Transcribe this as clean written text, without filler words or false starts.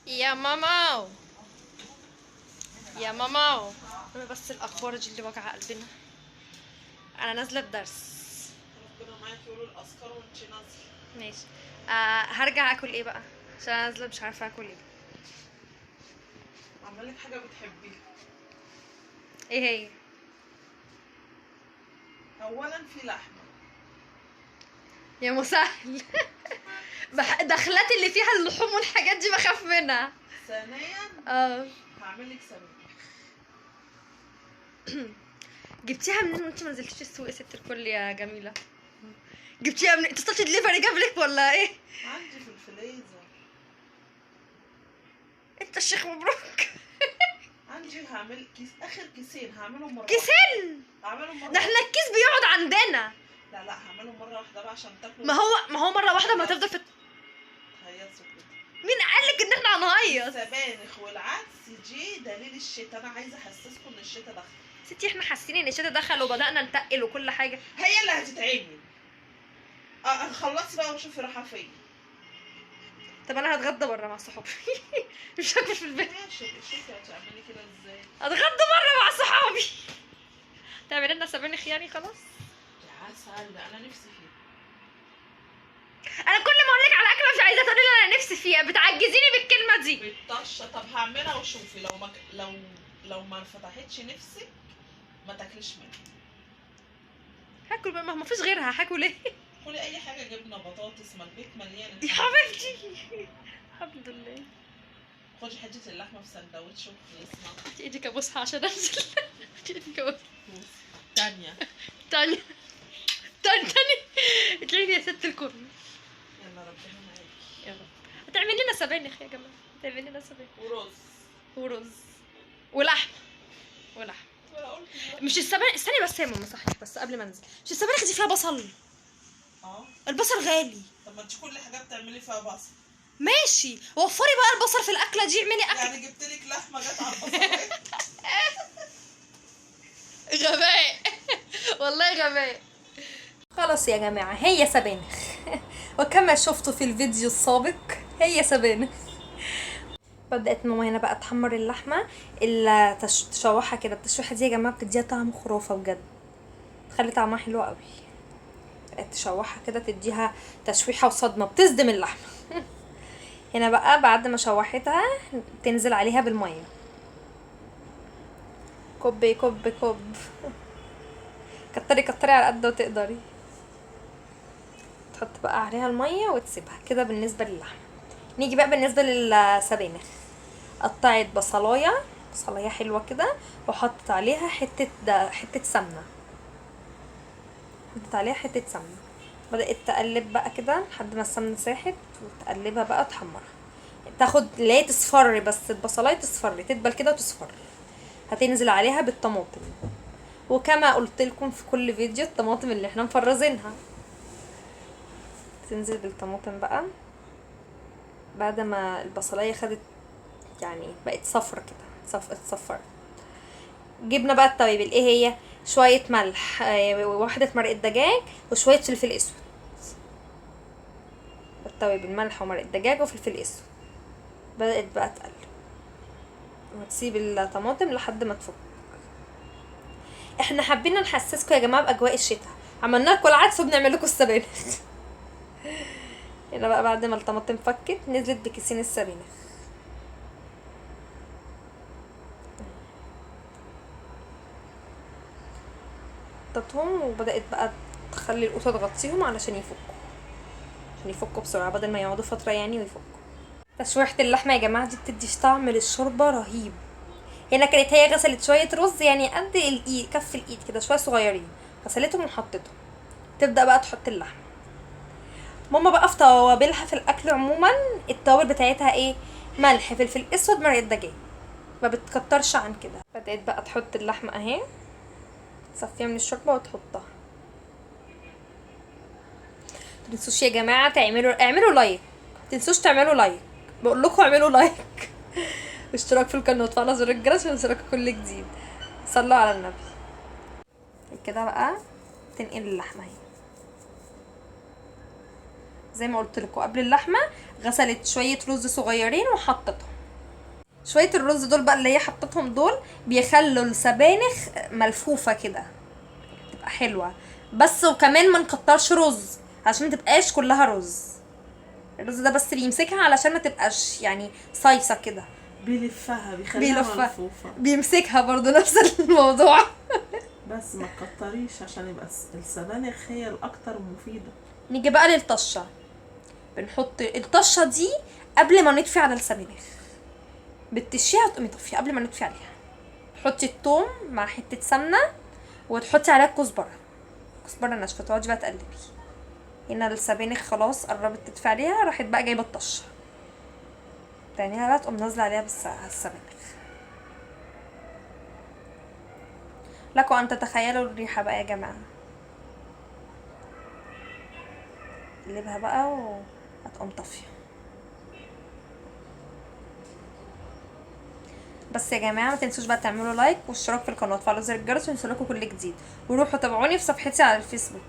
يا ماما، يا ماما، انا بس الاخبار دي اللي وجع قلبنا. انا نازله الدرس. ربنا معاكي، قولوا الاذكار وانت نازله. ماشي. هرجع اكل ايه بقى؟ عشان انا نازله مش عارفه اكل ايه. عامله لك حاجة بتحبيها. ايه هي؟ اولا في لحمه. يا مسهل. دخلات اللي فيها اللحوم والحاجات دي بخاف منها. ثانيا هعمل لك سمك. جبتيها منين وانت ما نزلتيش السوق يا ست الكل يا جميلة؟ جبتيها منين؟ اتصلتي دليفري جابلك ولا ايه؟ عندي في الفريزر. انت الشيخ مبروك. عندي، هعمل كيس، اخر كيسين هعملهم مرة. كيسين؟ هعملهم مرة. ده احنا الكيس بيقعد عندنا. لا لا، هعملهم مرة واحدة بقى عشان تاكلوا. ما هو مرة واحدة ما تفضل في تهيصوا كده. مين قالك ان احنا هنهيص؟ السبانخ والعدس دي دليل الشتاء، انا عايزه احسسكم ان الشتاء دخل. ستي احنا حاسين ان الشتاء دخل وبدانا نتقل وكل حاجة. هي اللي هتتعمل. خلصي بقى وشوفي رايحة فين. طب انا هتغدى بره مع صحابي. مش هاكل في البيت. ماشي، شوفي هتعملي كده ازاي. هتغدى بره مع صحابي. تعمل لنا سبانخ يعني خلاص؟ يا عسل، ده انا نفسي فيه. انا كل ما اقول لك على اكله مش عايزه تقولي لي انا نفسي فيها، بتعجزيني بالكلمة دي. بالطشه. طب هعملها وشوفي لو ما لو ما فتحتش نفسك ما تاكليش منها. هاكل بقى، ما فيش غيرها، هاكل ايه؟ كلي اي حاجة، جبنه، بطاطس، ما البيت مليان. يا حبيبتي الحمد لله. خدي حتة اللحمة في سندوتش وخلصنا. هاتي ايدك ابوسها عشان انزل. هاتي ايدك ابوسها. تانية تانية تانية تانية. ادعي لي يا ست الكل. يلا ربنا معاكي يا رب. هتعمل لنا سبانخ يا جماعة، هتعمل لنا سبانخ ورز ورز ولحمه ولحمه. مش السبانخ، استني بس يا ماما، صحيح بس قبل ما انزل، مش السبانخ دي فيها بصل؟ البصل غالي. طب ما انت كل حاجة بتعملي فيها بصل. ماشي، وفري بقى البصل في الاكلة دي، اعملي اكل. يعني جبت لك لحمه جت على البصل. غباء. والله غباء. خلاص يا جماعة، هي سبانخ. وكما شفتوا في الفيديو السابق هي سبانخ. بدأت ماما هنا بقى تحمر اللحمة اللي تشوحها كده. التشويحه دي يا جماعة بتديها طعم خرافه بجد، تخلي طعمها حلو قوي. تشوحها كده تديها تشويحه وصدمة، بتصدم اللحمة. هنا بقى بعد ما شوحتها تنزل عليها بالمية. كب كب كب، كتري كتري على قد ما تقدري. تحط بقى عليها المية وتسيبها كده. بالنسبة للحمه، نيجي بقى بالنسبة للسبانخ. قطعت بصلايه، بصلايه حلوة كده، وحطت عليها حتة سمنه. حطت عليها حتة سمنه، بدات تقلب بقى كده لحد ما السمنة ساحت، وتقلبها بقى تحمرها، تاخد لا تصفر بس، البصلايه تصفر، تدبل كده وتصفر. هتنزل عليها بالطماطم، وكما قلت لكم في كل فيديو الطماطم اللي احنا مفرزينها. تنزل بالطماطم بقى بعد ما البصلايه خدت يعني بقت صفرة كده، اتصفرت. جبنا بقى التوابل، ايه هي؟ شوية ملح، وواحدة مرقه دجاج، وشوية فلفل اسود. التوابل ملح ومرقه دجاج وفلفل اسود. بدات بقى تقلب وتسيب الطماطم لحد ما تفك. احنا حابين نحسسكم يا جماعة باجواء الشتاء، عملنا لكم العدس وبنعمل لكم السبانخ. هنا بقى بعد ما الطماطم فكت نزلت بكيسين السبانخ. حطتهم وبدات بقى تخلي القوطه تغطيهم علشان يفكوا، عشان يفكوا بسرعة بدل ما يقعدوا فترة يعني ويفكوا. تشويحه اللحمة يا جماعة دي بتدي طعم للشوربه رهيب. هنا كانت هي غسلت شوية رز يعني قد الايد، كف الايد كده، شوية صغيرين، غسلتهم وحطتهم. تبدا بقى تحط اللحمة. ماما بقى في توابلها في الاكل عموما، التوابل بتاعتها ايه؟ ملح، فلفل اسود، مرقه دجاج، ما بتكترش عن كده. بدات بقى تحط اللحمة اهي، تصفيها من الشوربة وتحطها. متنسوش يا جماعة اعملوا like، متنسوش تعملوا like، بقول لكم اعملوا like واشتراك في القناة وتفعلوا زر الجرس عشان يوصلكوا كل جديد. صلوا على النبي. كده بقى تنقل اللحمة اهي زي ما قلت لكم. قبل اللحمة غسلت شوية رز صغيرين وحطتهم. شوية الرز دول بقى اللي هي حطتهم دول بيخلوا السبانخ ملفوفه كده، تبقى حلوة. بس وكمان ما نكترش رز عشان ما تبقاش كلها رز، الرز ده بس بيمسكها علشان ما تبقاش يعني صيصه كده. بيلفها، بيخليها بيلفها. ملفوفه. بيمسكها برضو نفس الموضوع. بس ما تكتريش عشان يبقى السبانخ هي الاكتر مفيدة. نيجي بقى للطشه. بنحط الطشه دي قبل ما نطفي على السبانخ، بتشيها وتقومي طافية قبل ما نطفي عليها. تحطي الثوم مع حتة سمنه وتحطي عليها الكزبره، كزبره ناشفة، تقعدي بقى تقلبي. هنا السبانخ خلاص قربت تدفي عليها، راحت بقى جايبه الطشه تانيها بقى تقوم نازله عليها بس على السبانخ. لكم ان تتخيلوا الريحة بقى يا جماعة. قلبها بقى وهتقوم طافية. بس يا جماعة ما تنسوش بقى تعملوا لايك واشتراك في القناة وتفعلوا زر الجرس ويوصلكوا كل جديد، وروحوا تابعوني في صفحتي على الفيسبوك.